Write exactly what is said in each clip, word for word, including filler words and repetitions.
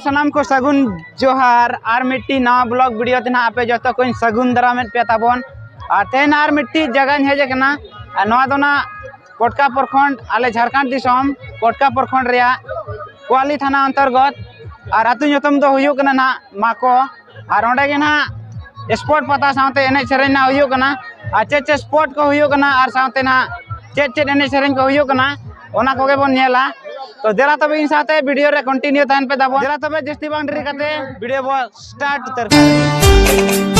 ᱥᱟᱱᱟᱢ ᱠᱚ ᱥᱟᱹᱜᱩᱱ ᱡᱚᱦᱟᱨ᱾ ᱟᱨ ᱢᱤᱫᱴᱤᱡ ᱱᱟᱣᱟ ᱵᱞᱚᱜ ᱵᱷᱤᱰᱤᱭᱳ ᱛᱮ ᱱᱟᱦᱟᱜ ᱟᱯᱮ ᱡᱚᱛᱚ ᱠᱚᱧ ᱥᱟᱹᱜᱩᱱ ᱫᱟᱨᱟᱢᱮᱫ ᱯᱮᱭᱟ ᱛᱟᱵᱚᱱ᱾ ᱟᱨ ᱛᱮᱦᱮᱧ ᱟᱨ ᱢᱤᱫᱴᱤᱡ ᱡᱟᱭᱜᱟᱧ ᱦᱮᱡ ᱟᱠᱟᱱᱟ, ᱟᱨ ᱱᱚᱣᱟ ᱫᱚ ᱱᱟᱦᱟᱜ ᱯᱚᱴᱠᱟ ᱯᱨᱚᱠᱷᱚᱸᱰ, ᱟᱞᱮ ᱡᱷᱟᱲᱠᱷᱚᱸᱰ ᱫᱤᱥᱚᱢ ᱯᱚᱴᱠᱟ ᱯᱨᱚᱠᱷᱚᱸᱰ ᱨᱮᱭᱟᱜ ᱠᱚᱣᱟᱞᱤ ᱛᱷᱟᱱᱟ ᱚᱱᱛᱚᱨᱜᱚᱛ᱾ ᱟᱨ ᱟᱹᱛᱩ ᱧᱩᱛᱩᱢ ᱫᱚ ᱦᱩᱭᱩᱜ ᱠᱟᱱᱟ ᱱᱟᱦᱟᱜ ᱢᱟᱠᱚ᱾ ᱟᱨ ᱚᱸᱰᱮ ᱜᱮ ᱱᱟᱦᱟᱜ ᱥᱯᱳᱨᱴ ᱯᱟᱛᱟ ᱥᱟᱶᱛᱮ ᱮᱱᱮᱡ ᱥᱮᱨᱮᱧ ᱱᱟᱦᱟᱜ ᱦᱩᱭᱩᱜ ᱠᱟᱱᱟ᱾ ᱟᱨ ᱪᱮᱫ ᱪᱮᱫ ᱥᱯᱳᱨᱴ ᱠᱚ ᱦᱩᱭᱩᱜ ᱠᱟᱱᱟ ᱟᱨ ᱥᱟᱶᱛᱮ ᱱᱟᱦᱟᱜ ᱪᱮᱫ ᱪᱮᱫ ᱮᱱᱮᱡ ᱥᱮᱨᱮᱧ ᱠᱚ ᱦᱩᱭᱩᱜ ᱠᱟᱱᱟ, ᱚᱱᱟ ᱠᱚᱜᱮ ᱵᱚᱱ ᱧᱮᱞᱟ᱾ ᱛᱚ ᱫᱮᱞᱟ ᱛᱚᱵᱮ ᱤᱧ ᱥᱟᱶᱛᱮ ᱵᱷᱤᱰᱤᱭᱳ ᱨᱮ ᱠᱚᱱᱴᱤᱱᱤᱭᱩ ᱛᱟᱦᱮᱱ ᱯᱮ ᱛᱟᱵᱚᱱ᱾ ᱫᱮᱞᱟ ᱛᱚᱵᱮ ᱡᱟᱹᱥᱛᱤ ᱵᱟᱝ ᱰᱮᱨᱤ ᱠᱟᱛᱮ ᱵᱷᱤᱰᱤᱭᱳ ᱵᱚ ᱥᱴᱟᱨᱴ ᱩᱛᱟᱹᱨ ᱠᱟᱜ ᱞᱮᱜᱮ᱾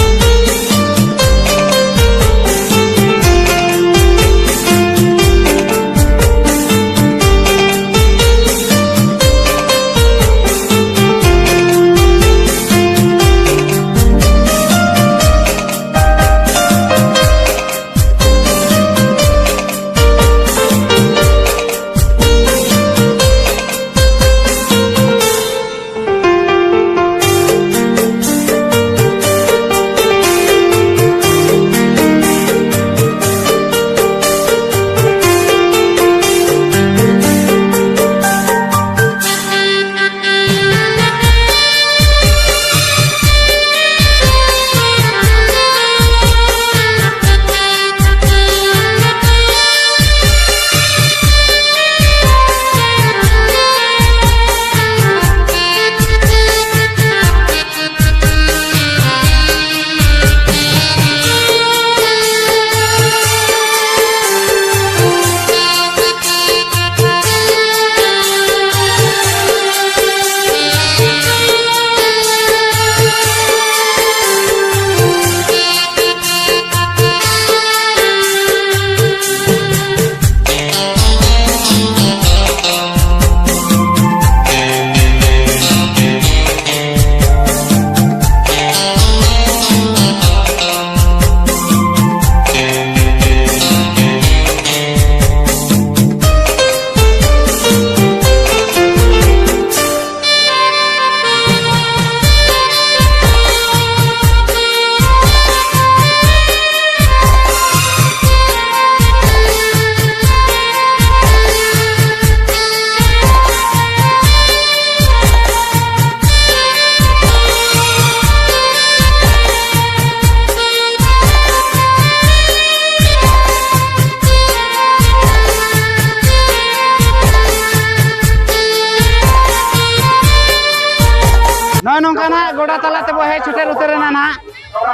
ᱜᱚᱰᱟ ᱛᱟᱞᱟ ᱛᱮᱵᱚ ᱦᱮᱡ ᱥᱮᱴᱮᱨ ᱩᱛᱟᱹᱨ ᱮᱱᱟ ᱱᱟᱦᱟᱜ᱾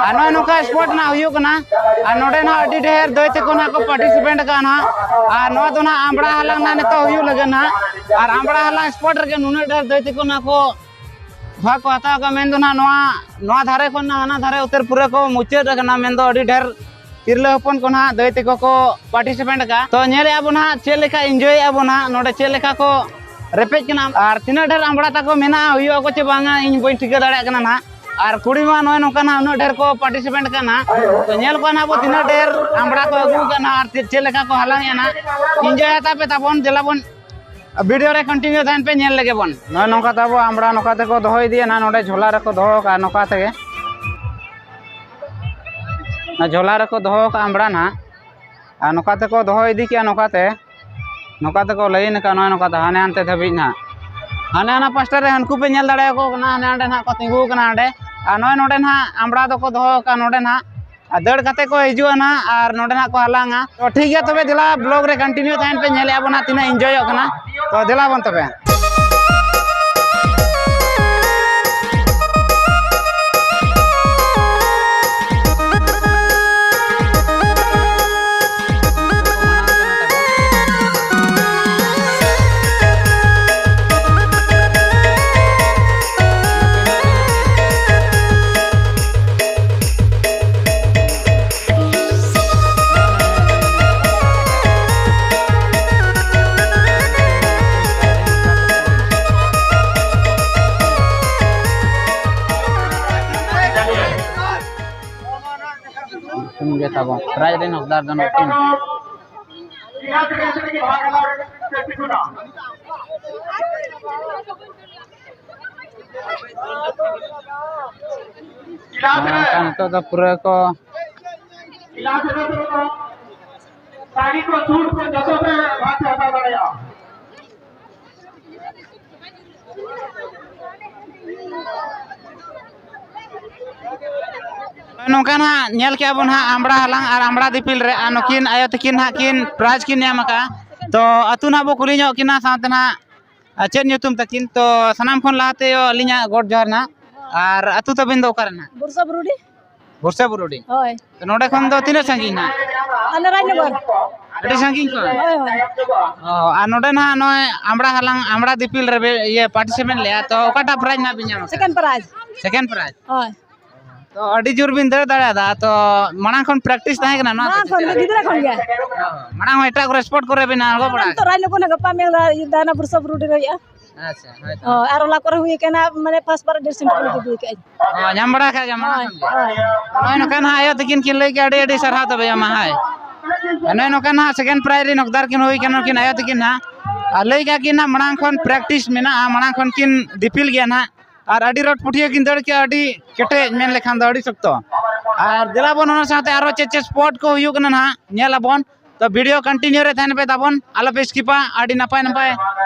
ᱟᱨ ᱱᱚᱜᱼᱚᱭ ᱱᱚᱝᱠᱟ ᱥᱯᱳᱨᱴ ᱱᱟᱦᱟᱜ ᱦᱩᱭᱩᱜ ᱠᱟᱱᱟ᱾ ᱟᱨ ᱱᱚᱰᱮ ᱱᱟᱦᱟᱜ ᱟᱹᱰᱤ ᱰᱷᱮᱨ ᱫᱟᱹᱭ ᱛᱟᱠᱚ ᱱᱟᱦᱟᱜ ᱠᱚ ᱯᱟᱨᱴᱤᱥᱤᱯᱮᱴ ᱟᱠᱟᱫᱼᱟ ᱱᱟᱦᱟᱜ᱾ ᱟᱨ ᱱᱚᱣᱟ ᱫᱚ ᱱᱟᱦᱟᱜ ᱟᱢᱵᱽᱲᱟ ᱦᱟᱞᱟᱝ ᱱᱟᱦᱟᱜ ᱱᱤᱛᱚᱜ ᱦᱩᱭᱩᱜ ᱞᱟᱹᱜᱤᱫ ᱱᱟᱦᱟᱜ᱾ ᱟᱨ ᱟᱢᱵᱽᱲᱟ ᱦᱟᱞᱟᱝ ᱥᱯᱳᱨᱴ ᱨᱮᱜᱮ ᱱᱩᱱᱟᱹᱜ ᱰᱷᱮᱨ ᱫᱟᱹᱭ ᱛᱟᱠᱚ ᱱᱟᱦᱟᱜ ᱠᱚ ᱵᱷᱟᱜᱽ ᱠᱚ ᱦᱟᱛᱟᱣ ᱟᱠᱟᱫ, ᱢᱮᱱᱫᱚ ᱱᱟᱦᱟᱜ ᱱᱚᱣᱟ, ᱱᱚᱣᱟ ᱫᱷᱟᱨᱮ ᱠᱷᱚᱱ ᱦᱟᱱᱟ ᱫᱷᱟᱨᱮ ᱩᱛᱟᱹᱨ ᱯᱩᱨᱟᱹ ᱠᱚ ᱢᱩᱪᱟᱹᱫ ᱟᱠᱟᱱᱟ, ᱢᱮᱱᱫᱚ ᱟᱹᱰᱤ ᱰᱷᱮᱨ ᱛᱤᱨᱞᱟᱹ ᱦᱚᱯᱚᱱ ᱠᱚ ᱱᱟᱦᱟᱜ ᱫᱟᱹᱭ ᱛᱟᱠᱚ ᱠᱚ ᱯᱟᱨᱴᱤᱥᱤᱯᱮᱴ ᱟᱠᱟᱫ᱾ ᱛᱚ ᱧᱮᱞᱮᱫᱼᱟ ᱵᱚᱱ ᱱᱟᱦᱟᱜ ᱪᱮᱫ ᱞᱮᱠᱟ ᱤᱱᱡᱚᱭᱮᱫᱼᱟ ᱵᱚᱱ ᱱᱟᱦᱟᱜ, ᱱᱚᱰᱮ ᱪᱮᱫ ᱞᱮᱠᱟ ᱠᱚ ᱨᱮᱯᱮᱡ ᱠᱟᱱᱟ ᱟᱨ ᱛᱤᱱᱟᱹᱜ ᱰᱷᱮᱨ ᱟᱢᱵᱽᱲᱟ ᱛᱟᱠᱚ ᱢᱮᱱᱟᱜᱼᱟ, ᱦᱩᱭᱩᱜ ᱟᱠᱚ ᱪᱮ ᱵᱟᱝᱟ, ᱤᱧ ᱵᱟᱹᱧ ᱴᱷᱤᱠᱟᱹ ᱫᱟᱲᱮᱭᱟᱜ ᱠᱟᱱᱟ ᱱᱟᱦᱟᱜ᱾ ᱟᱨ ᱠᱩᱲᱤ ᱢᱟ ᱱᱚᱜᱼᱚᱭ ᱱᱚᱝᱠᱟ ᱱᱟᱦᱟᱜ ᱩᱱᱟᱹᱜ ᱰᱷᱮᱨ ᱠᱚ ᱯᱟᱨᱴᱤᱥᱤᱯᱮᱴ ᱠᱟᱱᱟ᱾ ᱛᱚ ᱧᱮᱞ ᱠᱚᱣᱟ ᱱᱟᱦᱟᱜ ᱵᱚ ᱛᱤᱱᱟᱹᱜ ᱰᱷᱮᱨ ᱟᱢᱵᱽᱲᱟ ᱠᱚ ᱟᱹᱜᱩ ᱟᱠᱟᱫ ᱱᱟᱦᱟᱜ ᱟᱨ ᱪᱮᱫ, ᱪᱮᱫ ᱞᱮᱠᱟ ᱠᱚ ᱦᱟᱞᱟᱝ ᱮᱫᱼᱟ ᱱᱟᱦᱟᱜ᱾ ᱤᱱᱡᱚᱭ ᱦᱟᱛᱟᱣ ᱯᱮ ᱛᱟᱵᱚᱱ, ᱫᱮᱞᱟ ᱵᱚᱱ ᱵᱷᱤᱰᱤᱭᱳ ᱨᱮ ᱠᱚᱱᱴᱤᱱᱤᱭᱩ ᱛᱟᱦᱮᱱ ᱯᱮ, ᱧᱮᱞ ᱞᱮᱜᱮ ᱵᱚᱱ᱾ ᱱᱚᱜᱼᱚᱭ ᱱᱚᱝᱠᱟ ᱛᱟᱵᱚ ᱟᱢᱵᱽᱲᱟ ᱱᱚᱝᱠᱟ ᱛᱮᱠᱚ ᱫᱚᱦᱚ ᱤᱫᱤᱭᱟ ᱱᱟᱦᱟᱜ, ᱱᱚᱰᱮ ᱡᱷᱚᱞᱟ ᱨᱮᱠᱚ ᱫᱚᱦᱚ ᱠᱟᱜᱼᱟ ᱱᱚᱝᱠᱟ ᱛᱮᱜᱮ᱾ ᱚᱱᱟ ᱡᱷᱚᱞᱟ ᱨᱮᱠᱚ ᱫᱚᱦᱚ ᱠᱟᱜᱼᱟ ᱟᱢᱵᱽᱲᱟ ᱱᱟᱦᱟᱜ᱾ ᱟᱨ ᱱᱚᱝᱠᱟ ᱛᱮᱠᱚ ᱫᱚᱦᱚ ᱤᱫᱤ ᱠᱮᱜᱼᱟ, ᱱᱚᱝᱠᱟ ᱛᱮ, ᱱᱚᱝᱠᱟ ᱛᱮᱠᱚ ᱞᱟᱭᱤᱱ ᱟᱠᱟᱫᱼᱟ ᱱᱚᱜᱼᱚᱭ ᱱᱚᱝᱠᱟ ᱛᱮ ᱦᱟᱱᱮ ᱦᱟᱱᱛᱮ ᱫᱷᱟᱹᱵᱤᱡ ᱱᱟᱦᱟᱜ᱾ ᱦᱟᱱᱮ ᱦᱟᱱᱟ ᱯᱟᱥᱴᱟ ᱨᱮ ᱦᱟᱹᱱᱠᱩ ᱯᱮ ᱧᱮᱞ ᱫᱟᱲᱮᱭᱟᱠᱚ ᱠᱟᱱᱟ, ᱦᱟᱱᱮ ᱦᱟᱸᱰᱮ ᱱᱟᱦᱟᱜ ᱠᱚ ᱛᱤᱸᱜᱩ ᱟᱠᱟᱱᱟ ᱦᱟᱸᱰᱮ᱾ ᱟᱨ ᱱᱚᱜᱼᱚᱭ ᱱᱚᱰᱮ ᱱᱟᱦᱟᱜ ᱟᱢᱵᱽᱲᱟ ᱫᱚᱠᱚ ᱫᱚᱦᱚ ᱟᱠᱟᱫᱼᱟ ᱱᱚᱰᱮ ᱱᱟᱦᱟᱜ᱾ ᱟᱨ ᱫᱟᱹᱲ ᱠᱟᱛᱮ ᱠᱚ ᱦᱤᱡᱩᱜᱼᱟ ᱱᱟᱦᱟᱜ ᱟᱨ ᱱᱚᱰᱮ ᱱᱟᱦᱟᱜ ᱠᱚ ᱦᱟᱞᱟᱝᱟ᱾ ᱛᱚ ᱴᱷᱤᱠ ᱜᱮᱭᱟ, ᱛᱚᱵᱮ ᱫᱮᱞᱟ ᱵᱞᱚᱜ ᱨᱮ ᱠᱚᱱᱴᱤᱱᱤᱭᱩ ᱛᱟᱦᱮᱱ ᱯᱮ, ᱧᱮᱞᱮᱫᱼᱟ ᱵᱚᱱ ᱱᱟᱦᱟᱜ ᱛᱤᱱᱟᱹᱜ ᱤᱱᱡᱚᱭᱚᱜ ᱠᱟᱱᱟ᱾ ᱛᱚ ᱫᱮᱞᱟ ᱵᱚᱱ ᱛᱚᱵᱮ᱾ ᱩᱱᱠᱤᱱ ᱜᱮ ᱛᱟᱵᱚ ᱯᱨᱟᱭᱤᱡᱽ ᱨᱮᱱ ᱦᱚᱠᱫᱟᱨ ᱫᱚ ᱱᱩᱠᱤᱱ᱾ ᱱᱚᱝᱠᱟ ᱱᱤᱛᱚᱜ ᱫᱚ ᱯᱩᱨᱟᱹ ᱠᱚ ᱥᱟᱹᱲᱤ ᱠᱚ, ᱥᱩᱴ ᱠᱚ ᱡᱚᱛᱚ ᱯᱮ ᱵᱷᱟᱜᱽ ᱯᱮ ᱦᱟᱛᱟᱣ ᱫᱟᱲᱮᱭᱟᱜᱼᱟ᱾ ᱱᱚᱝᱠᱟ ᱱᱟᱦᱟᱜ ᱧᱮᱞ ᱠᱮᱜᱼᱟ ᱵᱚᱱ ᱦᱟᱸᱜ ᱟᱢᱵᱽᱲᱟ ᱦᱟᱞᱟᱝ ᱟᱨ ᱟᱢᱵᱽᱲᱟ ᱫᱤᱯᱤᱞ ᱨᱮ, ᱟᱨ ᱱᱩᱠᱤᱱ ᱟᱭᱳ ᱛᱟᱹᱠᱤᱱ ᱦᱟᱸᱜ ᱠᱤᱱ ᱯᱨᱟᱭᱤᱡᱽ ᱠᱤᱱ ᱧᱟᱢ ᱟᱠᱟᱫᱼᱟ᱾ ᱛᱚ ᱟᱹᱛᱩ ᱱᱟᱦᱟᱜ ᱵᱚ ᱠᱩᱞᱤ ᱧᱚᱜ ᱠᱤᱱᱟ, ᱥᱟᱶᱛᱮ ᱱᱟᱦᱟᱜ ᱟᱨ ᱪᱮᱫ ᱧᱩᱛᱩᱢ ᱛᱟᱹᱠᱤᱱ? ᱛᱚ ᱥᱟᱱᱟᱢ ᱠᱷᱚᱱ ᱞᱟᱦᱟᱛᱮ ᱟᱹᱞᱤᱧᱟᱜ ᱜᱚᱰ ᱡᱚᱦᱟᱨ ᱱᱟᱦᱟᱜ᱾ ᱟᱨ ᱟᱹᱛᱩ ᱛᱟᱵᱤᱱ ᱫᱚ ᱚᱠᱟᱨᱮ ᱱᱟᱦᱟᱜ? ᱵᱩᱨᱥᱟ ᱵᱩᱨᱩᱰᱤ᱾ ᱵᱩᱨᱥᱟ ᱵᱩᱨᱩᱰᱤ᱾ ᱦᱳᱭ᱾ ᱛᱚ, ᱱᱚᱰᱮ ᱠᱷᱚᱱ ᱫᱚ ᱛᱤᱱᱟᱹᱜ ᱥᱟᱺᱜᱤᱧ ᱱᱟᱦᱟᱜ? ᱟᱞᱮ ᱨᱟᱡᱽᱱᱚᱜᱚᱨ᱾ ᱟᱹᱰᱤ ᱥᱟᱺᱜᱤᱧ ᱠᱷᱚᱱ? ᱦᱳᱭ, ᱦᱳᱭ᱾ ᱚ, ᱟᱨ ᱱᱚᱰᱮ ᱱᱟᱦᱟᱜ ᱱᱚᱜᱼᱚᱭ ᱟᱢᱲᱟ ᱦᱟᱞᱟᱝ, ᱟᱢᱲᱟ ᱫᱤᱯᱤᱞ ᱨᱮ ᱵᱮ-, ᱤᱭᱟᱹ, participate ᱞᱮᱜᱼᱟ, ᱛᱚ ᱚᱠᱟᱴᱟᱜ prize ᱱᱟᱦᱟᱜ ᱵᱤᱱ ᱧᱟᱢ ᱟᱠᱟᱫᱟ? Second prize᱾ Second prize? ᱦᱳᱭ᱾ ᱛᱚ, ᱟᱹᱰᱤ ᱡᱳᱨ ᱵᱤᱱ ᱫᱟᱹᱲ ᱫᱟᱲᱮᱭᱟᱫᱟ᱾ ᱛᱚ, ᱢᱟᱲᱟᱝ ᱠᱷᱚᱱ practice ᱛᱟᱦᱮᱸ ᱠᱟᱱᱟ ᱱᱚᱣᱟ ᱫᱚ? ᱢᱟᱲᱟᱝ ᱠᱷᱚᱱ ᱜᱮ, ᱜᱤᱫᱽᱨᱟᱹ ᱠᱷᱚᱱ ᱜᱮ᱾ ᱚ, ᱢᱟᱲᱟᱝ ᱦᱚᱸ ᱮᱴᱟᱜ ᱠᱚᱨᱮ sport ᱠᱚᱨᱮ ᱵᱤᱱ ᱟᱬᱜᱚ ᱵᱟᱲᱟ ᱱᱤᱛᱚᱜ ᱨᱟᱡᱽᱱᱚᱜᱚᱨ ᱱᱟᱜ ᱜᱟᱯᱟ ᱢᱮᱭᱟᱝ ᱫᱚ ᱫᱟᱱᱟ ᱵᱩᱨᱥᱟ ᱵᱩᱨᱩᱰᱤ ᱨᱮ ᱦᱩᱭᱩᱜᱼᱟ᱾ ᱟᱪᱪᱷᱟ, ᱦᱳᱭ ᱛᱚ᱾ ᱦᱳᱭ, ᱟᱨ ᱚᱱᱟ ᱠᱚᱨᱮ ᱦᱩᱭ ᱠᱟᱱᱟ, ᱢᱟᱱᱮ, first ᱵᱟᱨ ᱰᱮᱲ ᱥᱮᱱ ᱠᱚ ᱤᱫᱤ ᱠᱟᱜᱼᱟ᱾ ᱚ, ᱧᱟᱢ ᱵᱟᱲᱟ ᱠᱟᱜ ᱜᱮᱭᱟ ᱢᱟᱲᱟᱝ ᱦᱳᱭ, ᱠᱷᱚᱱ ᱜᱮ? ᱦᱳᱭ᱾ ᱱᱚᱜᱼᱚᱭ ᱱᱚᱝᱠᱟ ᱱᱟᱦᱟᱜ ᱟᱭᱳ ᱛᱟᱹᱠᱤᱱ ᱠᱤᱱ ᱞᱟᱹᱭ ᱠᱮᱜᱼᱟ, ᱟᱹᱰᱤ ᱟᱹᱰᱤ ᱥᱟᱨᱦᱟᱣ ᱛᱚᱵᱮ ᱟᱢᱟ, ᱦᱳᱭ᱾ ᱱᱚᱜᱼᱚᱭ ᱱᱚᱝᱠᱟ ᱱᱟᱦᱟᱜ second prize ᱨᱮᱱ ᱦᱚᱠᱫᱟᱨ ᱠᱤᱱ ᱦᱩᱭ ᱠᱟᱱᱟ, ᱱᱩᱠᱤᱱ ᱟᱭᱳ ᱛᱟᱹᱠᱤᱱ ᱱᱟᱦᱟᱜ᱾ ᱟᱨ ᱞᱟᱹᱭ ᱠᱟᱜ ᱠᱤᱱ ᱱᱟᱦᱟᱜ, ᱢᱟᱲᱟᱝ ᱠᱷᱚᱱ practice ᱢᱮᱱᱟᱜᱼᱟ, ᱢᱟᱲᱟᱝ ᱠᱷᱚᱱ ᱠᱤᱱ ᱫᱤᱯᱤᱞ ᱜᱮᱭᱟ ᱱᱟᱦᱟᱜ᱾ ᱟᱨ ᱟᱹᱰᱤ ᱨᱚᱰ ᱯᱩᱴᱷᱤᱭᱟᱹ ᱠᱤᱱ ᱫᱟᱹᱲ ᱠᱮᱜᱼᱟ, ᱟᱹᱰᱤ ᱠᱮᱴᱮᱡ ᱢᱮᱱ ᱞᱮᱠᱷᱟᱱ ᱫᱚ ᱟᱹᱰᱤ ᱥᱚᱠᱛᱚ᱾ ᱟᱨ ᱫᱮᱞᱟ ᱵᱚᱱ ᱚᱱᱟ ᱥᱟᱶᱛᱮ ᱟᱨᱚ ᱪᱮᱫ ᱪᱮᱫ sport ᱠᱚ ᱦᱩᱭᱩᱜ ᱠᱟᱱᱟ ᱱᱟᱦᱟᱜ, ᱧᱮᱞ ᱟᱵᱚᱱ᱾ ᱛᱚ, video continue ᱨᱮ ᱛᱟᱦᱮᱱ ᱯᱮ ᱛᱟᱵᱚᱱ, ᱟᱞᱚ ᱯᱮ skipᱟ᱾ ᱟᱹᱰᱤ ᱱᱟᱯᱟᱭ ᱱᱟᱯᱟᱭ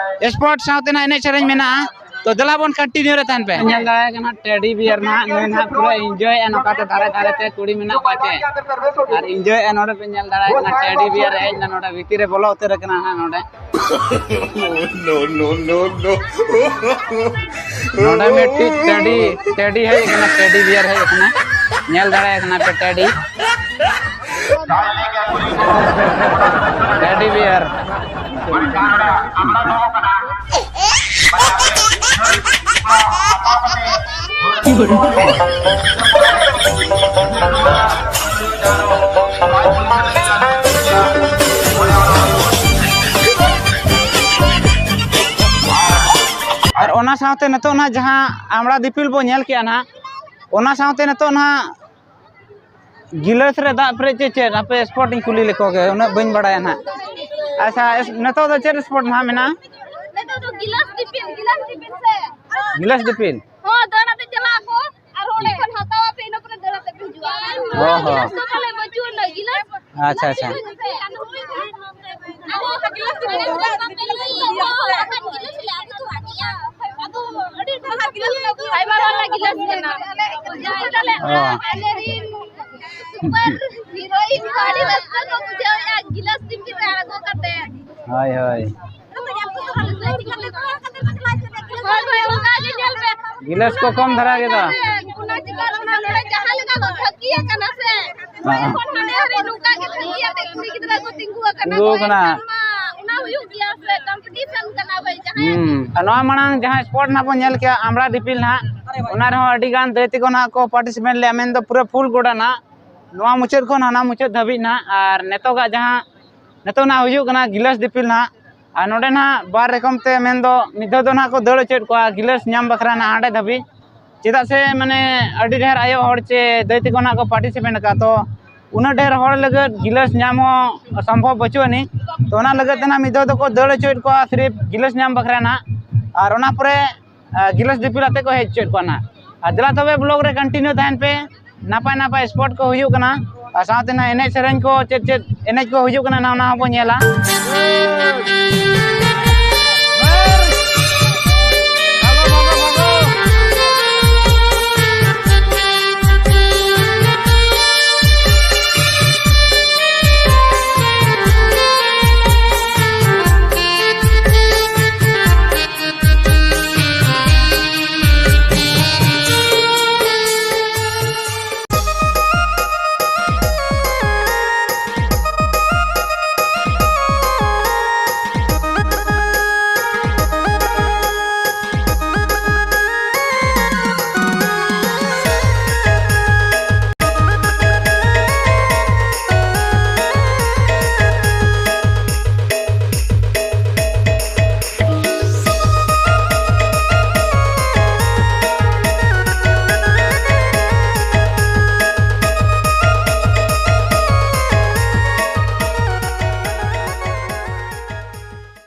sport ᱥᱟᱶᱛᱮ ᱱᱟᱦᱟᱜ ᱮᱱᱮᱡ ᱥᱮᱨᱮᱧ ᱢᱮᱱᱟᱜᱼᱟ᱾ ᱛᱚ, ᱫᱮᱞᱟ ᱵᱚᱱ continue ᱨᱮ ᱛᱟᱦᱮᱱ ᱯᱮ᱾ ᱧᱮᱞ ᱫᱟᱲᱮᱭᱟᱜ ᱠᱟᱱᱟ teddy bear ᱱᱟᱦᱟᱜ, ᱱᱩᱭ ᱱᱟᱦᱟᱜ ᱯᱩᱨᱟᱹ enjoy ᱮᱫᱼᱟ, ᱱᱚᱝᱠᱟᱛᱮ ᱫᱷᱟᱨᱮ ᱫᱷᱟᱨᱮ ᱛᱮ ᱠᱩᱲᱤ ᱢᱮᱱᱟᱜ ᱠᱚᱣᱟ ᱪᱮ᱾ ᱟᱨ enjoy ᱮᱫᱼᱟ, ᱱᱚᱰᱮ ᱯᱮ ᱧᱮᱞ ᱫᱟᱲᱮᱭᱟᱜ ᱠᱟᱱᱟ teddy bear ᱦᱮᱡ ᱮᱱᱟ, ᱱᱚᱰᱮ ᱵᱷᱤᱛᱤᱨ ᱨᱮ ᱵᱚᱞᱚ ᱩᱛᱟᱹᱨ ᱟᱠᱟᱱᱟ ᱱᱟᱦᱟᱜ ᱱᱚᱰᱮ᱾ No, no, no, no. ᱱᱚᱰᱮ ᱢᱤᱫᱴᱤᱡ teddy, teddy ᱦᱮᱡ ᱟᱠᱟᱱᱟ, teddy bear ᱦᱮᱡ ᱟᱠᱟᱱᱟ᱾ ᱧᱮᱞ ᱫᱟᱲᱮᱭᱟᱜ ᱠᱟᱱᱟ ᱯᱮ teddy᱾ Teddy bear. ᱟᱨ ᱚᱱᱟ ᱥᱟᱶᱛᱮ ᱱᱤᱛᱚᱜ ᱱᱟᱦᱟᱜ ᱡᱟᱦᱟᱸ ᱟᱢᱲᱟ ᱫᱤᱯᱤᱞ ᱵᱚ ᱧᱮᱞ ᱠᱮᱜᱼᱟ ᱱᱟᱦᱟᱜ, ᱚᱱᱟ ᱥᱟᱶᱛᱮ ᱱᱤᱛᱚᱜ ᱱᱟᱦᱟᱜ ᱜᱤᱞᱟᱹᱥ ᱨᱮ ᱫᱟᱜ ᱯᱮᱨᱮᱡ ᱪᱮ ᱪᱮᱫ? ᱟᱯᱮ sport ᱤᱧ ᱠᱩᱞᱤ ᱞᱮᱠᱚ ᱜᱮ, ᱩᱱᱟᱹᱜ ᱵᱟᱹᱧ ᱵᱟᱲᱟᱭᱟ ᱱᱟᱦᱟᱜ᱾ ᱟᱪᱪᱷᱟ, ᱮᱥ-, ᱱᱤᱛᱚᱜ ᱫᱚ ᱪᱮᱫ sport ᱱᱟᱦᱟᱜ ᱢᱮᱱᱟᱜᱼᱟ? ᱱᱤᱛᱚᱜ ᱫᱚ ᱜᱤᱞᱟᱹᱥ ᱫᱤᱯᱤᱞ, ᱜᱤᱞᱟᱹᱥ ᱫᱤᱯᱤᱞ ᱥᱮ᱾ ᱜᱤᱞᱟᱹᱥ ᱫᱤᱯᱤᱞ? ᱦᱚᱸ, ᱫᱟᱹᱲ ᱟᱛᱮ ᱪᱟᱞᱟᱜ ᱟᱠᱚ, ᱟᱨ ᱚᱸᱰᱮ ᱠᱷᱚᱱ ᱦᱟᱛᱟᱣ ᱟᱯᱮ, ᱤᱱᱟᱹ ᱯᱚᱨᱮ ᱫᱟᱹᱲ ᱟᱛᱮ ᱯᱮ ᱦᱤᱡᱩᱜᱼᱟ᱾ ᱚ ᱦᱚᱸ᱾ ᱜᱤᱞᱟᱹᱥ ᱫᱚ ᱛᱟᱦᱞᱮ ᱵᱟᱹᱪᱩᱜ ᱟᱱᱟ, ᱜᱤᱞᱟᱹᱥ᱾ ᱟᱪᱪᱷᱟ, ᱟᱪᱪᱷᱟ᱾ ᱟᱭᱢᱟ ᱦᱚᱲ ᱞᱮ ᱜᱤᱞᱟᱹᱥ ᱠᱟᱱᱟ᱾ ᱚ᱾ ᱟᱞᱮ ᱨᱤᱱ super heroine ᱠᱚ ᱟᱹᱰᱤ ᱨᱟᱹᱥᱠᱟᱹ ᱠᱚ ᱵᱩᱡᱷᱟᱹᱣᱮᱫᱼᱟ ᱜᱤᱞᱟᱹᱥ ᱫᱤᱯᱤᱞ ᱨᱮ ᱟᱬᱜᱚ ᱠᱟᱛᱮ᱾ ᱦᱳᱭ, ᱦᱳᱭ᱾ ᱦᱳᱭ, ᱦᱳᱭ, ᱚᱱᱠᱟ ᱜᱮ ᱧᱮᱞ ᱯᱮ᱾ ᱜᱤᱞᱟᱹᱥ ᱠᱚ ᱠᱚᱢ ᱫᱷᱟᱨᱟ ᱜᱮᱫᱚ᱾ ᱚᱱᱟ ᱪᱤᱠᱟᱹ ᱚᱱᱟ ᱱᱚᱰᱮ ᱡᱟᱦᱟᱸ ᱞᱮᱠᱟ ᱠᱚ ᱛᱷᱟᱹᱠᱤᱭᱟ ᱠᱟᱱᱟ ᱥᱮ, ᱦᱮᱸ᱾ ᱚᱸᱰᱮ ᱠᱷᱚᱱ ᱦᱟᱸᱰᱮ ᱦᱟᱹᱨᱤᱡ ᱱᱚᱝᱠᱟ ᱜᱮ ᱛᱷᱟᱹᱠᱤᱭᱟᱛᱮ ᱠᱩᱲᱤ ᱜᱤᱫᱽᱨᱟᱹ ᱠᱚ ᱛᱤᱸᱜᱩ ᱟᱠᱟᱱᱟ ᱛᱤᱸᱜᱩ ᱠᱚ᱾ ᱟᱠᱟᱱᱟ᱾ ᱮᱱᱠᱷᱟᱱ ᱢᱟ ᱚᱱᱟ ᱦᱩᱭᱩᱜ ᱜᱮᱭᱟ ᱥᱮ, ᱠᱚᱢᱯᱤᱴᱤᱥᱚᱱ ᱠᱟᱱᱟ ᱵᱷᱟᱹᱭ, ᱡᱟᱦᱟᱸᱭ ᱦᱩᱸ᱾ ᱟᱨ ᱱᱚᱣᱟ ᱢᱟᱲᱟᱝ ᱡᱟᱦᱟᱸ ᱥᱯᱳᱨᱴ ᱱᱟᱦᱟᱜ ᱵᱚᱱ ᱧᱮᱞ ᱠᱮᱜᱼᱟ, ᱟᱢᱲᱟ ᱫᱤᱯᱤᱞ ᱱᱟᱦᱟᱜ, ᱚᱱᱟ ᱨᱮᱦᱚᱸ ᱟᱹᱰᱤ ᱜᱟᱱ ᱫᱟᱹᱭ ᱛᱟᱠᱚ ᱱᱟᱦᱟᱜ ᱠᱚ ᱯᱟᱨᱴᱤᱥᱤᱯᱮᱴ ᱞᱮᱜᱼᱟ, ᱢᱮᱱᱫᱚ ᱯᱩᱨᱟᱹ ᱯᱷᱩᱞ ᱜᱚᱰᱟ ᱱᱟᱦᱟᱜ᱾ ᱱᱚᱣᱟ ᱢᱩᱪᱟᱹᱫ ᱠᱷᱚᱱ ᱦᱟᱱᱟ ᱢᱩᱪᱟᱹᱫ ᱫᱷᱟᱹᱵᱤᱡ ᱱᱟᱦᱟᱜ᱾ ᱟᱨ ᱱᱤᱛᱚᱜᱟᱜ ᱡᱟᱦᱟᱸ ᱱᱤᱛᱚᱜ ᱱᱟᱦᱟᱜ ᱦᱩᱭᱩᱜ ᱠᱟᱱᱟ ᱜᱤᱞᱟᱹᱥ ᱫᱤᱯᱤᱞ ᱱᱟᱦᱟᱜ᱾ ᱟᱨ ᱱᱚᱰᱮ ᱱᱟᱦᱟᱜ ᱵᱟᱨ ᱨᱚᱠᱚᱢ ᱛᱮ, ᱢᱮᱱᱫᱚ ᱢᱤᱫ ᱫᱷᱟᱣ ᱫᱚ ᱱᱟᱦᱟᱜ ᱠᱚ ᱫᱟᱹᱲ ᱦᱚᱪᱚᱭᱮᱫ ᱠᱚᱣᱟ ᱜᱤᱞᱟᱹᱥ ᱧᱟᱢ ᱵᱟᱠᱷᱨᱟ ᱱᱟᱦᱟᱜ ᱦᱟᱸᱰᱮ ᱫᱷᱟᱹᱵᱤᱡ᱾ ᱪᱮᱫᱟᱜ ᱥᱮ ᱢᱟᱱᱮ ᱟᱹᱰᱤ ᱰᱷᱮᱨ ᱟᱭᱳ ᱦᱚᱲ ᱪᱮ ᱫᱟᱹᱭ ᱛᱟᱠᱚ ᱱᱟᱦᱟᱜ ᱠᱚ ᱯᱟᱨᱴᱤᱥᱤᱯᱮᱴ ᱟᱠᱟᱫ, ᱛᱚ ᱩᱱᱟᱹᱜ ᱰᱷᱮᱨ ᱦᱚᱲ ᱞᱟᱹᱜᱤᱫ ᱜᱤᱞᱟᱹᱥ ᱧᱟᱢ ᱦᱚᱸ ᱥᱚᱢᱵᱷᱚᱵ ᱵᱟᱹᱪᱩᱜ ᱟᱹᱱᱤᱡ᱾ ᱛᱚ ᱚᱱᱟ ᱞᱟᱹᱜᱤᱫ ᱛᱮ ᱱᱟᱦᱟᱜ ᱢᱤᱫ ᱫᱷᱟᱣ ᱫᱚᱠᱚ ᱫᱟᱹᱲ ᱦᱚᱪᱚᱭᱮᱫ ᱠᱚᱣᱟ ᱥᱤᱨᱤᱯ ᱜᱤᱞᱟᱹᱥ ᱧᱟᱢ ᱵᱟᱠᱷᱨᱟ ᱱᱟᱦᱟᱜ᱾ ᱟᱨ ᱚᱱᱟ ᱯᱚᱨᱮ ᱟᱨ ᱜᱤᱞᱟᱹᱥ ᱫᱤᱯᱤᱞ ᱟᱛᱮ ᱠᱚ ᱦᱮᱡ ᱦᱚᱪᱚᱭᱮᱫ ᱠᱚᱣᱟ ᱱᱟᱦᱟᱜ᱾ ᱟᱨ ᱫᱮᱞᱟ ᱛᱚᱵᱮ ᱵᱞᱚᱜ ᱨᱮ ᱠᱚᱱᱴᱤᱱᱤᱭᱩ ᱛᱟᱦᱮᱱ ᱯᱮ, ᱱᱟᱯᱟᱭ ᱱᱟᱯᱟᱭ ᱥᱯᱚᱴ ᱠᱚ ᱦᱩᱭᱩᱜ ᱠᱟᱱᱟ᱾ ᱟᱨ ᱥᱟᱶᱛᱮ ᱱᱟᱦᱟᱜ ᱮᱱᱮᱡ ᱥᱮᱨᱮᱧ ᱠᱚ ᱪᱮᱫ ᱪᱮᱫ ᱮᱱᱮᱡ ᱠᱚ ᱦᱩᱭᱩᱜ ᱠᱟᱱᱟ ᱱᱟᱦᱟᱜ, ᱚᱱᱟ ᱦᱚᱸᱵᱚᱱ ᱧᱮᱞᱟ᱾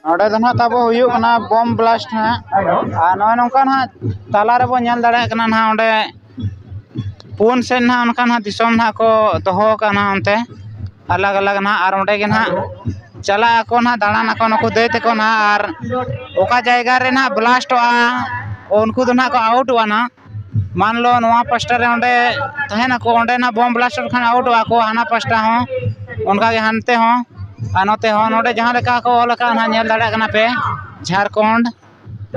ᱱᱚᱰᱮ ᱫᱚ ᱱᱟᱦᱟᱜ ᱛᱟᱵᱚ ᱦᱩᱭᱩᱜ ᱠᱟᱱᱟ ᱵᱚᱢ ᱵᱞᱟᱥᱴ ᱱᱟᱦᱟᱜ᱾ ᱟᱨ ᱱᱚᱜᱼᱚᱭ ᱱᱚᱝᱠᱟ ᱱᱟᱦᱟᱜ ᱛᱟᱞᱟ ᱨᱮᱵᱚᱱ ᱧᱮᱞ ᱫᱟᱲᱮᱭᱟᱜ ᱠᱟᱱᱟ ᱱᱟᱦᱟᱜ, ᱚᱸᱰᱮ ᱯᱩᱱ ᱥᱮᱫ ᱱᱟᱦᱟᱜ ᱚᱱᱠᱟ ᱱᱟᱦᱟᱜ ᱫᱤᱥᱚᱢ ᱱᱟᱦᱟᱜ ᱠᱚ ᱫᱚᱦᱚ ᱟᱠᱟᱫ ᱱᱟᱦᱟᱜ ᱚᱱᱛᱮ ᱟᱞᱟᱜᱽ ᱟᱞᱟᱜᱽ ᱱᱟᱦᱟᱜ᱾ ᱟᱨ ᱚᱸᱰᱮ ᱜᱮ ᱱᱟᱦᱟᱜ ᱪᱟᱞᱟᱜ ᱟᱠᱚ ᱱᱟᱦᱟᱜ, ᱫᱟᱬᱟᱱ ᱟᱠᱚ ᱱᱩᱠᱩ ᱫᱟᱹᱭ ᱛᱟᱠᱚ ᱱᱟᱦᱟᱜ᱾ ᱟᱨ ᱚᱠᱟ ᱡᱟᱭᱜᱟ ᱨᱮ ᱱᱟᱦᱟᱜ ᱵᱞᱟᱥᱴᱚᱜᱼᱟ, ᱩᱱᱠᱩ ᱫᱚ ᱱᱟᱦᱟᱜ ᱠᱚ ᱟᱣᱩᱴᱚᱜᱼᱟ ᱱᱟᱦᱟᱜ᱾ ᱢᱟᱱ ᱞᱚ ᱱᱚᱣᱟ ᱯᱟᱥᱴᱟ ᱨᱮ ᱚᱸᱰᱮ ᱛᱟᱦᱮᱱᱟᱠᱚ, ᱚᱸᱰᱮ ᱱᱟᱦᱟᱜ ᱵᱚᱢ ᱵᱞᱟᱥᱴ ᱞᱮᱠᱷᱟᱱ ᱟᱣᱩᱴᱚᱜᱼᱟ ᱠᱚ, ᱦᱟᱱᱟ ᱯᱟᱥᱴᱟ ᱦᱚᱸ ᱚᱱᱠᱟ ᱜᱮ, ᱦᱟᱱᱛᱮ ᱦᱚᱸ ᱟᱨ ᱱᱚᱛᱮ ᱦᱚᱸ᱾ ᱱᱚᱰᱮ ᱡᱟᱦᱟᱸ ᱞᱮᱠᱟ ᱠᱚ ᱚᱞ ᱟᱠᱟᱫ ᱱᱟᱦᱟᱜ, ᱧᱮᱞ ᱫᱟᱲᱮᱭᱟᱜ ᱠᱟᱱᱟ ᱯᱮ, ᱡᱷᱟᱲᱠᱷᱚᱸᱰ,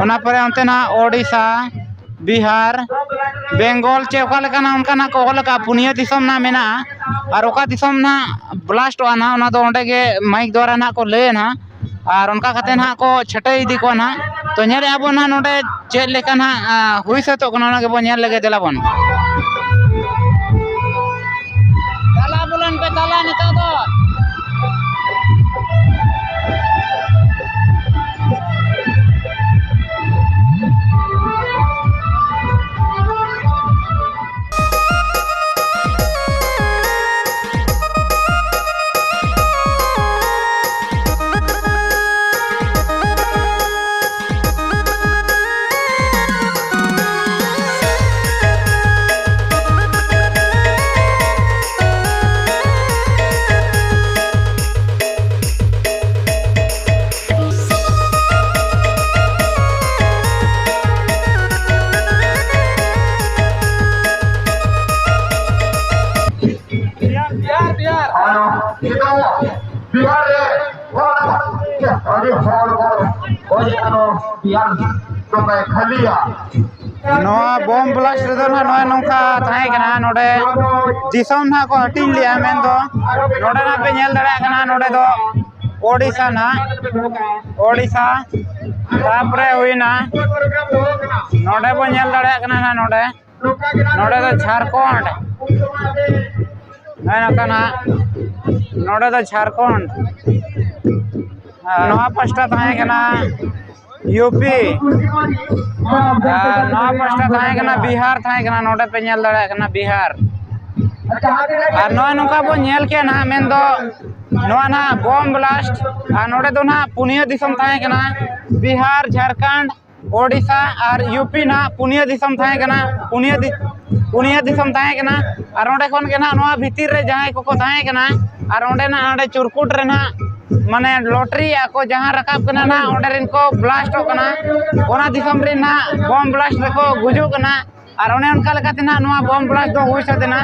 ᱚᱱᱟ ᱯᱚᱨᱮ ᱚᱱᱛᱮ ᱱᱟᱦᱟᱜ ᱳᱰᱤᱥᱟ, ᱵᱤᱦᱟᱨ, ᱵᱮᱝᱜᱚᱞ ᱪᱮ ᱚᱠᱟ ᱞᱮᱠᱟᱱᱟᱜ ᱚᱱᱠᱟᱱᱟᱜ ᱠᱚ ᱚᱞ ᱟᱠᱟᱫᱼᱟ, ᱯᱩᱱᱭᱟᱹ ᱫᱤᱥᱚᱢ ᱱᱟᱜ ᱢᱮᱱᱟᱜᱼᱟ᱾ ᱟᱨ ᱚᱠᱟ ᱫᱤᱥᱚᱢ ᱱᱟᱜ ᱵᱞᱟᱥᱴᱚᱜᱼᱟ ᱱᱟᱜ, ᱚᱱᱟ ᱫᱚ ᱚᱸᱰᱮ ᱜᱮ ᱢᱟᱭᱤᱠ ᱫᱣᱟᱨᱟ ᱱᱟᱜ ᱠᱚ ᱞᱟᱹᱭᱟ ᱱᱟᱜ᱾ ᱟᱨ ᱚᱱᱠᱟ ᱠᱟᱛᱮ ᱱᱟᱜ ᱠᱚ ᱪᱷᱟᱹᱴᱟᱹᱭ ᱤᱫᱤ ᱠᱚᱣᱟ ᱱᱟᱜ᱾ ᱛᱚ, ᱧᱮᱞᱮᱫᱼᱟ ᱵᱚᱱ ᱱᱟᱜ ᱱᱚᱰᱮ ᱪᱮᱫ ᱞᱮᱠᱟ ᱱᱟᱜ, ᱟ, ᱦᱩᱭ ᱥᱟᱹᱛᱚᱜ ᱠᱟᱱᱟ, ᱚᱱᱟ ᱜᱮᱵᱚᱱ ᱧᱮᱞ ᱞᱮᱜᱮ, ᱫᱮᱞᱟ ᱵᱚᱱ᱾ ᱪᱟᱞᱟᱣ ᱵᱚᱞᱚᱱ ᱯᱮ, ᱪᱟᱞᱟᱣ ᱱᱤᱛᱚᱜ ᱫᱚ᱾ ᱟᱨ ᱱᱤᱛᱚᱜ ᱵᱤᱦᱟᱨ ᱨᱮ ᱦᱚᱲ, ᱟᱹᱰᱤ ᱦᱚᱲ ᱠᱚ ᱜᱚᱡ ᱮᱱᱟ, ᱵᱤᱦᱟᱨ ᱫᱚᱢᱮ ᱠᱷᱟᱹᱞᱤᱭᱟ᱾ ᱱᱚᱣᱟ ᱵᱚᱢ ᱵᱞᱟᱥᱴ ᱨᱮᱫᱚ ᱱᱟᱦᱟᱜ ᱱᱚᱜᱼᱚᱭ ᱱᱚᱝᱠᱟ ᱛᱟᱦᱮᱸ ᱠᱟᱱᱟ, ᱱᱚᱰᱮ ᱫᱤᱥᱚᱢ ᱱᱟᱦᱟᱜ ᱠᱚ ᱦᱟᱹᱴᱤᱧ ᱞᱮᱜᱼᱟ, ᱢᱮᱱᱫᱚ ᱱᱚᱰᱮ ᱱᱟᱦᱟᱜ ᱯᱮ ᱧᱮᱞ ᱫᱟᱲᱮᱭᱟᱜ ᱠᱟᱱᱟ, ᱱᱚᱰᱮ ᱫᱚ ᱳᱰᱤᱥᱟ ᱱᱟᱦᱟᱜ, ᱳᱰᱤᱥᱟ, ᱛᱟᱨᱯᱚᱨᱮ ᱦᱩᱭᱱᱟ, ᱱᱚᱰᱮ ᱵᱚᱱ ᱧᱮᱞ ᱫᱟᱲᱮᱭᱟᱜ ᱠᱟᱱᱟ ᱱᱟᱦᱟᱜ, ᱱᱚᱰᱮ ᱱᱚᱰᱮ ᱫᱚ ᱡᱷᱟᱲᱠᱷᱚᱸᱰ᱾ ᱱᱚᱜᱼᱚᱭ ᱱᱚᱝᱠᱟ ᱱᱟᱦᱟᱜ, ᱱᱚᱰᱮ ᱫᱚ ᱡᱷᱟᱲᱠᱷᱚᱸᱰ᱾ ᱟᱨ ᱱᱚᱣᱟ ᱯᱟᱥᱴᱟ ᱛᱟᱦᱮᱸ ᱠᱟᱱᱟ ᱭᱩ ᱯᱤ᱾ ᱟᱨ ᱱᱚᱣᱟ ᱯᱟᱥᱴᱟ ᱛᱟᱦᱮᱸ ᱠᱟᱱᱟ ᱵᱤᱦᱟᱨ, ᱛᱟᱦᱮᱸ ᱠᱟᱱᱟ, ᱱᱚᱰᱮ ᱯᱮ ᱧᱮᱞ ᱫᱟᱲᱮᱭᱟᱜ ᱠᱟᱱᱟ ᱵᱤᱦᱟᱨ᱾ ᱟᱨ ᱱᱚᱜᱼᱚᱭ ᱱᱚᱝᱠᱟ ᱵᱚᱱ ᱧᱮᱞ ᱠᱮᱜᱼᱟ ᱱᱟᱦᱟᱜ, ᱢᱮᱱᱫᱚ ᱱᱚᱣᱟ ᱱᱟᱦᱟᱜ ᱵᱚᱢ ᱵᱞᱟᱥᱴ᱾ ᱟᱨ ᱱᱚᱰᱮ ᱫᱚ ᱱᱟᱦᱟᱜ ᱯᱩᱱᱭᱟᱹ ᱫᱤᱥᱚᱢ ᱛᱟᱦᱮᱸ ᱠᱟᱱᱟ, ᱵᱤᱦᱟᱨ, ᱡᱷᱟᱲᱠᱷᱚᱸᱰ, ᱳᱰᱤᱥᱟ ᱟᱨ ᱭᱩ ᱯᱤ ᱱᱟᱦᱟᱜ ᱯᱩᱱᱭᱟᱹ ᱫᱤᱥᱚᱢ ᱛᱟᱦᱮᱸ ᱠᱟᱱᱟ, ᱯᱩᱱᱭᱟᱹ ᱫᱤ-, ᱯᱩᱱᱭᱟᱹ ᱫᱤᱥᱚᱢ ᱛᱟᱦᱮᱸ ᱠᱟᱱᱟ᱾ ᱟᱨ ᱚᱸᱰᱮ ᱠᱷᱚᱱ ᱜᱮ ᱱᱟᱦᱟᱜ ᱱᱚᱣᱟ ᱵᱷᱤᱛᱤᱨ ᱨᱮ ᱡᱟᱦᱟᱸᱭ ᱠᱚᱠᱚ ᱛᱟᱦᱮᱸ ᱠᱟᱱᱟ, ᱟᱨ ᱚᱸᱰᱮ ᱱᱟᱦᱟᱜ ᱚᱸᱰᱮ ᱪᱩᱨᱠᱩᱴ ᱨᱮ ᱱᱟᱦᱟᱜ ᱢᱟᱱᱮ ᱞᱚᱴᱨᱤ ᱟᱠᱚ ᱡᱟᱦᱟᱸ ᱨᱟᱠᱟᱵ ᱠᱟᱱᱟ ᱱᱟᱦᱟᱜ, ᱚᱸᱰᱮ ᱨᱮᱱ ᱠᱚ ᱵᱞᱟᱥᱴᱚᱜ ᱠᱟᱱᱟ, ᱚᱱᱟ ᱫᱤᱥᱚᱢ ᱨᱮᱱ ᱱᱟᱦᱟᱜ ᱵᱚᱢ ᱵᱞᱟᱥᱴ ᱨᱮᱠᱚ ᱜᱩᱡᱩᱜ ᱠᱟᱱᱟ᱾ ᱟᱨ ᱚᱱᱮ ᱚᱱᱠᱟ ᱞᱮᱠᱟᱛᱮ ᱱᱟᱦᱟᱜ ᱱᱚᱣᱟ ᱵᱚᱢ ᱵᱞᱟᱥᱴ ᱫᱚ ᱦᱩᱭ ᱥᱟᱹᱛ ᱮᱱᱟ᱾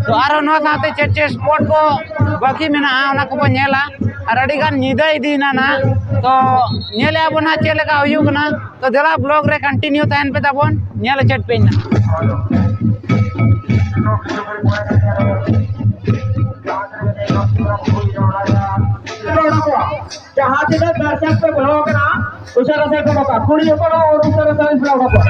ᱛᱚ ᱟᱨᱦᱚᱸ ᱱᱚᱣᱟ ᱥᱟᱶᱛᱮ ᱪᱮᱫ ᱪᱮᱫ ᱥᱯᱚᱴ ᱠᱚ ᱵᱟᱹᱠᱤ ᱢᱮᱱᱟᱜᱼᱟ, ᱚᱱᱟ ᱠᱚᱵᱚᱱ ᱧᱮᱞᱟ᱾ ᱟᱨ ᱟᱹᱰᱤ ᱜᱟᱱ ᱧᱤᱫᱟᱹ ᱤᱫᱤᱭᱮᱱᱟ ᱱᱟᱦᱟᱜ᱾ ᱛᱚ ᱧᱮᱞᱮᱜᱼᱟ ᱵᱚᱱ ᱱᱟᱦᱟᱜ ᱪᱮᱫ ᱞᱮᱠᱟ ᱦᱩᱭᱩᱜ ᱠᱟᱱᱟ᱾ ᱛᱚ ᱫᱮᱞᱟ vlog ᱨᱮ continue ᱛᱟᱦᱮᱱ ᱯᱮ ᱛᱟᱵᱚᱱ, ᱧᱮᱞ ᱦᱚᱪᱚᱭᱮᱫ ᱯᱮ ᱱᱟᱦᱟᱜ᱾ ᱡᱟᱦᱟᱸ ᱛᱤᱱᱟᱹᱜ ᱫᱚᱨᱥᱚᱠ ᱯᱮ ᱵᱚᱞᱚ ᱟᱠᱟᱱᱟ, ᱩᱥᱟᱹᱨᱟ ᱥᱮᱴᱮᱨᱚᱜ ᱯᱮ᱾ ᱠᱩᱲᱤ ᱦᱚᱯᱚᱱ ᱦᱚᱸ ᱩᱥᱟᱹᱨᱟ ᱥᱮᱴᱮᱨᱚᱜ ᱯᱮ᱾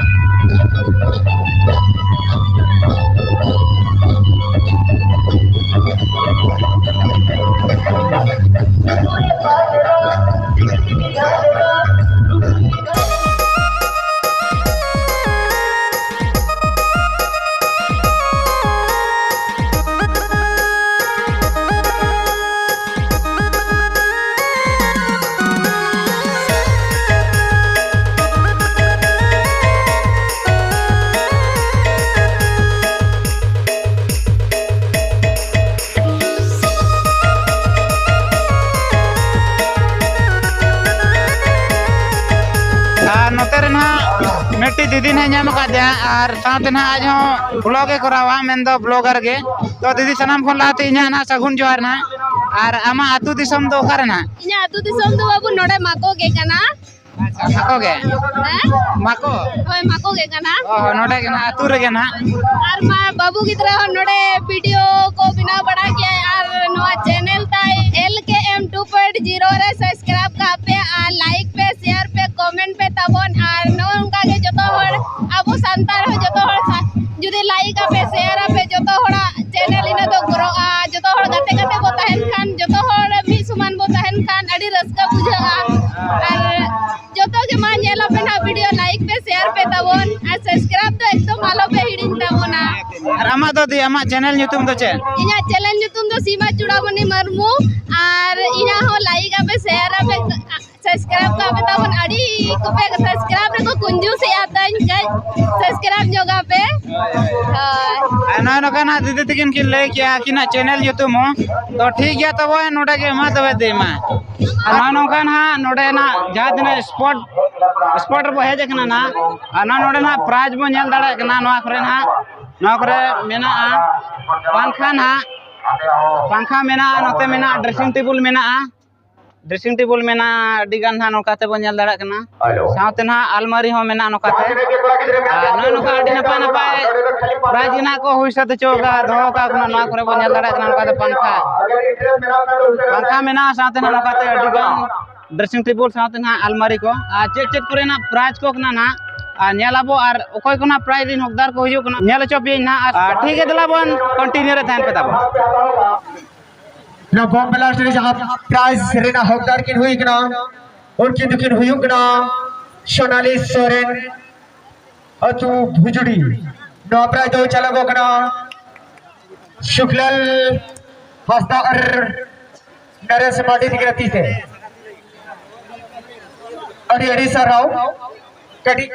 ᱟᱨ ᱱᱚᱛᱮ ᱨᱮ ᱱᱟᱦᱟᱜ ᱢᱤᱫᱴᱤᱡ ᱫᱤᱫᱤ ᱱᱟᱦᱟᱜ ᱧᱟᱢ ᱟᱠᱟᱫᱮᱭᱟ, ᱟᱨ ᱥᱟᱶᱛᱮ ᱱᱟᱦᱟᱜ ᱟᱡ ᱦᱚᱸ vlog ᱮ ᱠᱚᱨᱟᱣᱟ, ᱢᱮᱱᱫᱚ vlogger ᱜᱮ᱾ ᱛᱚ ᱫᱤᱫᱤ, ᱥᱟᱱᱟᱢ ᱠᱷᱚᱱ ᱞᱟᱦᱟᱛᱮ ᱤᱧᱟᱹᱜ ᱱᱟᱦᱟᱜ ᱥᱟᱹᱜᱩᱱ ᱡᱚᱦᱟᱨ ᱱᱟᱦᱟᱜ᱾ ᱟᱨ ᱟᱢᱟᱜ ᱟᱹᱛᱩ ᱫᱤᱥᱚᱢ ᱫᱚ ᱚᱠᱟᱨᱮ ᱱᱟᱦᱟᱜ? ᱤᱧᱟᱹᱜ ᱟᱹᱛᱩ ᱫᱤᱥᱚᱢ ᱫᱚ ᱵᱟᱹᱵᱩ ᱱᱚᱰᱮ ᱢᱟᱠᱚ ᱜᱮ ᱠᱟᱱᱟ᱾ ᱟᱪᱪᱷᱟ, ᱢᱟᱠᱚ ᱜᱮ? ᱦᱮᱸ? ᱢᱟᱠᱚ? ᱦᱳᱭ, ᱢᱟᱠᱚ ᱜᱮ ᱠᱟᱱᱟ᱾ ᱚ, ᱱᱚᱰᱮ ᱜᱮ ᱱᱟᱦᱟᱜ, ᱟᱹᱛᱩ ᱨᱮᱜᱮ ᱱᱟᱦᱟᱜ᱾ ᱟᱨ ᱢᱟ ᱵᱟᱹᱵᱩ ᱜᱤᱫᱽᱨᱟᱹ ᱦᱚᱸ ᱱᱚᱰᱮ video ᱠᱚ ᱵᱮᱱᱟᱣ ᱵᱟᱲᱟ ᱜᱮᱭᱟᱭ, ᱟᱨ ᱱᱚᱣᱟ channel ᱛᱟᱭ L K M two point zero ᱨᱮ subscribe ᱠᱟᱜ ᱯᱮ, ᱟᱨ like ᱯᱮ, share ᱯᱮ, comment ᱯᱮ ᱛᱟᱵᱚᱱ, ᱟᱨ ᱱᱚᱜᱼᱚ ᱱᱚᱝᱠᱟ ᱜᱮ ᱡᱚᱛᱚ ᱦᱚᱲ ᱟᱵᱚ ᱥᱟᱱᱛᱟᱲ ᱦᱚᱸ ᱡᱚᱛᱚ ᱦᱚᱲ ᱥᱟ-, ᱡᱩᱫᱤ like ᱟᱯᱮ, share ᱟᱯᱮ, ᱡᱚᱛᱚ ᱦᱚᱲᱟᱜ channel ᱤᱱᱟᱹ ᱫᱚ ᱜᱨᱳᱜᱼᱟ᱾ ᱡᱚᱛᱚ ᱦᱚᱲ ᱜᱟᱛᱮ ᱜᱟᱛᱮ ᱵᱚ ᱛᱟᱦᱮᱱ ᱠᱷᱟᱱ, ᱡᱚᱛᱚ ᱦᱚᱲ ᱢᱤᱫ ᱥᱚᱢᱟᱱ ᱵᱚ ᱛᱟᱦᱮᱱ ᱠᱷᱟᱱ ᱟᱹᱰᱤ ᱨᱟᱹᱥᱠᱟᱹ ᱵᱩᱡᱷᱟᱹᱜᱼᱟ᱾ ᱟᱨ ᱡᱚᱛᱚ ᱜᱮ ᱢᱟ ᱧᱮᱞ ᱟᱯᱮ ᱱᱟᱦᱟᱜ video, like ᱯᱮ, share ᱯᱮ ᱛᱟᱵᱚᱱ, ᱟᱨ subscribe ᱫᱚ ᱮᱠᱫᱚᱢ ᱟᱞᱚ ᱯᱮ ᱦᱤᱲᱤᱧ ᱛᱟᱵᱚᱱᱟ᱾ ᱟᱨ ᱟᱢᱟᱜ ᱫᱚ ᱫᱤ, ᱟᱢᱟᱜ channel ᱧᱩᱛᱩᱢ ᱫᱚ ᱪᱮᱫ? ᱤᱧᱟᱹᱜ channel ᱧᱩᱛᱩᱢ ᱫᱚ ᱥᱤᱢᱟ ᱪᱩᱲᱟᱢᱚᱱᱤ ᱢᱩᱨᱢᱩ, ᱟᱨ ᱤᱧᱟᱹᱜ ᱦᱚᱸ like ᱟᱯᱮ, share ᱟᱯᱮ, subscribe ᱠᱟᱜ ᱯᱮ ᱛᱟᱵᱚᱱ᱾ ᱟᱹᱰᱤ ᱠᱚᱯᱮ subscribe ᱨᱮᱠᱚ ᱠᱩᱧᱡᱩᱥᱮᱜᱼᱟ ᱛᱟᱹᱧ, ᱠᱟᱹᱡ subscribe ᱧᱚᱜ ᱟᱯᱮ᱾ ᱦᱳᱭ᱾ ᱟᱨ ᱱᱚᱜᱼᱚᱭ ᱱᱚᱝᱠᱟ ᱱᱟᱦᱟᱜ ᱫᱤᱫᱤ ᱛᱟᱹᱠᱤᱱ ᱠᱤᱱ ᱞᱟᱹᱭ ᱠᱮᱜᱼᱟ ᱟᱹᱠᱤᱱᱟᱜ channel ᱧᱩᱛᱩᱢ ᱦᱚᱸ᱾ ᱛᱚ ᱴᱷᱤᱠ ᱜᱮᱭᱟ ᱛᱚᱵᱮ, ᱱᱚᱰᱮ ᱜᱮ ᱢᱟ ᱛᱚᱵᱮ ᱫᱤ ᱢᱟ᱾ ᱟᱨ ᱱᱚᱜᱼᱚᱭ ᱱᱚᱝᱠᱟ ᱱᱟᱦᱟᱜ ᱱᱚᱰᱮᱱᱟᱜ ᱡᱟᱦᱟᱸ ᱛᱤᱱᱟᱹᱜ spot, spot ᱨᱮᱵᱚ ᱦᱮᱡ ᱟᱠᱟᱱᱟ ᱱᱟᱦᱟᱜ, ᱟᱨ ᱱᱚᱣᱟ ᱱᱚᱰᱮᱱᱟᱜ prize ᱵᱚ ᱧᱮᱞ ᱫᱟᱲᱮᱭᱟᱜ ᱠᱟᱱᱟ᱾ ᱱᱚᱣᱟ ᱠᱚᱨᱮ ᱱᱟᱦᱟᱜ, ᱱᱚᱣᱟ ᱠᱚᱨᱮ ᱢᱮᱱᱟᱜᱼᱟ ᱯᱟᱝᱠᱷᱟ ᱱᱟᱦᱟᱜ, ᱯᱟᱝᱠᱷᱟ ᱢᱮᱱᱟᱜᱼᱟ, ᱱᱚᱛᱮ ᱢᱮᱱᱟᱜᱼᱟ dressing table ᱢᱮᱱᱟᱜᱼᱟ᱾ ᱰᱨᱮᱥᱤᱝ ᱴᱮᱵᱚᱞ ᱢᱮᱱᱟᱜᱼᱟ, ᱟᱹᱰᱤ ᱜᱟᱱ ᱦᱟᱸᱜ ᱱᱚᱝᱠᱟ ᱛᱮᱵᱚᱱ ᱧᱮᱞ ᱫᱟᱲᱮᱭᱟᱜ ᱠᱟᱱᱟ᱾ ᱥᱟᱶᱛᱮ ᱱᱟᱦᱟᱜ ᱟᱞᱢᱟᱨᱤ ᱦᱚᱸ ᱢᱮᱱᱟᱜᱼᱟ ᱱᱚᱝᱠᱟᱛᱮ᱾ ᱟᱨ ᱱᱚᱜᱼᱚᱭ ᱱᱚᱝᱠᱟ ᱟᱹᱰᱤ ᱱᱟᱯᱟᱭ ᱱᱟᱯᱟᱭ ᱯᱨᱟᱭᱤᱡᱽ ᱜᱮ ᱱᱟᱦᱟᱜ ᱠᱚ ᱦᱩᱭ ᱥᱟᱹᱛ ᱦᱚᱪᱚ ᱟᱠᱟᱫᱼᱟ, ᱫᱚᱦᱚ ᱟᱠᱟᱫ ᱠᱚ ᱱᱚᱣᱟ ᱠᱚᱨᱮ ᱵᱚᱱ ᱧᱮᱞ ᱫᱟᱲᱮᱭᱟᱜ ᱠᱟᱱᱟ ᱱᱚᱝᱠᱟᱛᱮ ᱯᱟᱝᱠᱷᱟ᱾ ᱯᱟᱝᱠᱷᱟ ᱢᱮᱱᱟᱜᱼᱟ, ᱥᱟᱶᱛᱮ ᱱᱟᱦᱟᱜ ᱱᱚᱝᱠᱟᱛᱮ ᱟᱹᱰᱤ ᱜᱟᱱ ᱰᱨᱮᱥᱤᱝ ᱴᱮᱵᱚᱞ, ᱥᱟᱶᱛᱮ ᱱᱟᱦᱟᱜ ᱟᱞᱢᱟᱨᱤ ᱠᱚ ᱟᱨ ᱪᱮᱫ ᱪᱮᱫ ᱠᱚᱨᱮᱱᱟᱜ ᱯᱨᱟᱭᱤᱡᱽ ᱠᱚ ᱠᱟᱱᱟ ᱱᱟᱦᱟᱜ, ᱟᱨ ᱧᱮᱞ ᱟᱵᱚ ᱟᱨ ᱚᱠᱚᱭ ᱠᱚ ᱱᱟᱦᱟᱜ ᱯᱨᱟᱭᱤᱡᱽ ᱨᱮᱱ ᱦᱚᱠᱫᱟᱨ ᱠᱚ ᱦᱩᱭᱩᱜ ᱠᱟᱱᱟ ᱧᱮᱞ ᱦᱚᱪᱚ ᱯᱮᱭᱟᱹᱧ ᱱᱟᱦᱟᱜ᱾ ᱟᱨ ᱴᱷᱤᱠ ᱜᱮᱭᱟ, ᱫᱮᱞᱟ ᱵᱚᱱ ᱠᱚᱱᱴᱤᱱᱤᱭᱩ ᱨᱮ ᱛᱟᱦᱮᱱ ᱯᱮ ᱛᱟᱵᱚᱱ᱾ ᱱᱚᱣᱟ ᱵᱚᱢ ᱵᱞᱟᱥᱴ ᱨᱮ ᱡᱟᱦᱟᱸ ᱯᱨᱟᱭᱤᱡᱽ ᱨᱮᱱᱟᱜ ᱦᱚᱠᱫᱟᱨ ᱠᱤᱱ ᱦᱩᱭ ᱠᱟᱱᱟ, ᱩᱱᱠᱤᱱ ᱫᱚᱠᱤᱱ ᱦᱩᱭᱩᱜ ᱠᱟᱱᱟ ᱥᱳᱱᱟᱞᱤ ᱥᱚᱨᱮᱱ, ᱟᱹᱛᱩ ᱵᱷᱩᱡᱩᱲᱤ᱾ ᱱᱚᱣᱟ ᱯᱨᱟᱭᱤᱡᱽ ᱫᱚ ᱪᱟᱞᱟᱣ ᱠᱟᱱᱟ ᱥᱩᱠᱞᱟᱞ ᱦᱟᱸᱥᱫᱟ ᱟᱨ ᱱᱚᱨᱮᱥ ᱢᱟᱨᱰᱤ ᱛᱤᱠᱤᱱ ᱛᱤ ᱛᱮ᱾ ᱟᱹᱰᱤ ᱟᱹᱰᱤ ᱥᱟᱨᱦᱟᱣ᱾ ᱠᱟᱹᱴᱤᱡ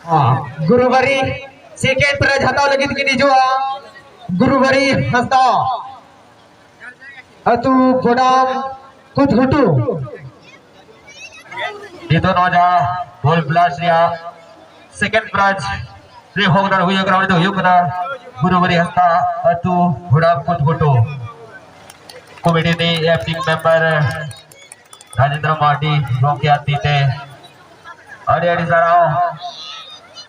ᱦᱮᱸ, ᱜᱩᱨᱩᱵᱟᱨᱤ ᱥᱮᱠᱮᱱᱰ ᱯᱨᱟᱭᱤᱡᱽ ᱦᱟᱛᱟᱣ ᱞᱟᱹᱜᱤᱫ ᱠᱤᱱ ᱦᱤᱡᱩᱜᱼᱟ᱾ ᱜᱩᱨᱩᱵᱟᱨᱤ ᱦᱟᱸᱥᱫᱟ, ᱟᱹᱛᱩ ᱜᱚᱰᱟᱢ ᱠᱩᱫᱷᱩᱴᱩ᱾ ᱱᱤᱛᱚᱜ ᱱᱚᱣᱟ ᱡᱟᱦᱟᱸ ᱵᱚᱢ ᱵᱞᱟᱥᱴ ᱨᱮᱭᱟᱜ ᱥᱮᱠᱮᱱᱰ ᱯᱨᱟᱭᱤᱡᱽ ᱨᱮ ᱦᱚᱠᱫᱟᱨ ᱦᱩᱭ ᱟᱠᱟᱱᱟ, ᱩᱱᱤ ᱫᱚ ᱦᱩᱭᱩᱜ ᱠᱟᱱᱟ ᱜᱩᱨᱩᱵᱟᱨᱤ ᱦᱟᱸᱥᱫᱟ, ᱟᱹᱛᱩ ᱜᱚᱰᱟᱢ ᱠᱩᱫᱷᱩᱴᱩ᱾ ᱠᱚᱢᱤᱴᱤ ᱨᱤᱱᱤᱡ ᱮᱠᱴᱤᱝ ᱢᱮᱢᱵᱟᱨ ᱨᱟᱡᱮᱱᱫᱨᱚ ᱢᱟᱨᱰᱤ ᱜᱚᱢᱠᱮᱭᱟᱜ ᱛᱤ ᱛᱮ᱾ ᱟᱹᱰᱤ ᱟᱹᱰᱤ ᱥᱟᱨᱦᱟᱣ᱾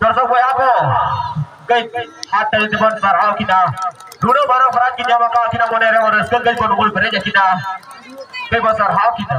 ᱫᱚᱨᱥᱚᱠ ᱵᱚᱭᱦᱟ ᱠᱚ, ᱠᱟᱹᱡ ᱦᱟᱛ ᱛᱟᱹᱞᱤ ᱛᱮᱵᱚᱱ ᱥᱟᱨᱦᱟᱣ ᱠᱤᱱᱟ᱾ ᱱᱩᱱᱟᱹᱜ ᱢᱟᱨᱟᱝ ᱯᱨᱟᱭᱤᱡᱽ ᱠᱤᱱ ᱧᱟᱢ ᱟᱠᱟᱫ ᱠᱤᱱᱟ, ᱢᱚᱱᱮ ᱨᱮ ᱨᱟᱹᱥᱠᱟᱹ ᱠᱟᱹᱡ ᱵᱚᱱ ᱩᱢᱩᱞ ᱯᱮᱨᱮᱡ ᱟᱹᱠᱤᱱᱟ᱾ ᱠᱟᱹᱡ ᱵᱚᱱ ᱥᱟᱨᱦᱟᱣ ᱠᱤᱱᱟ᱾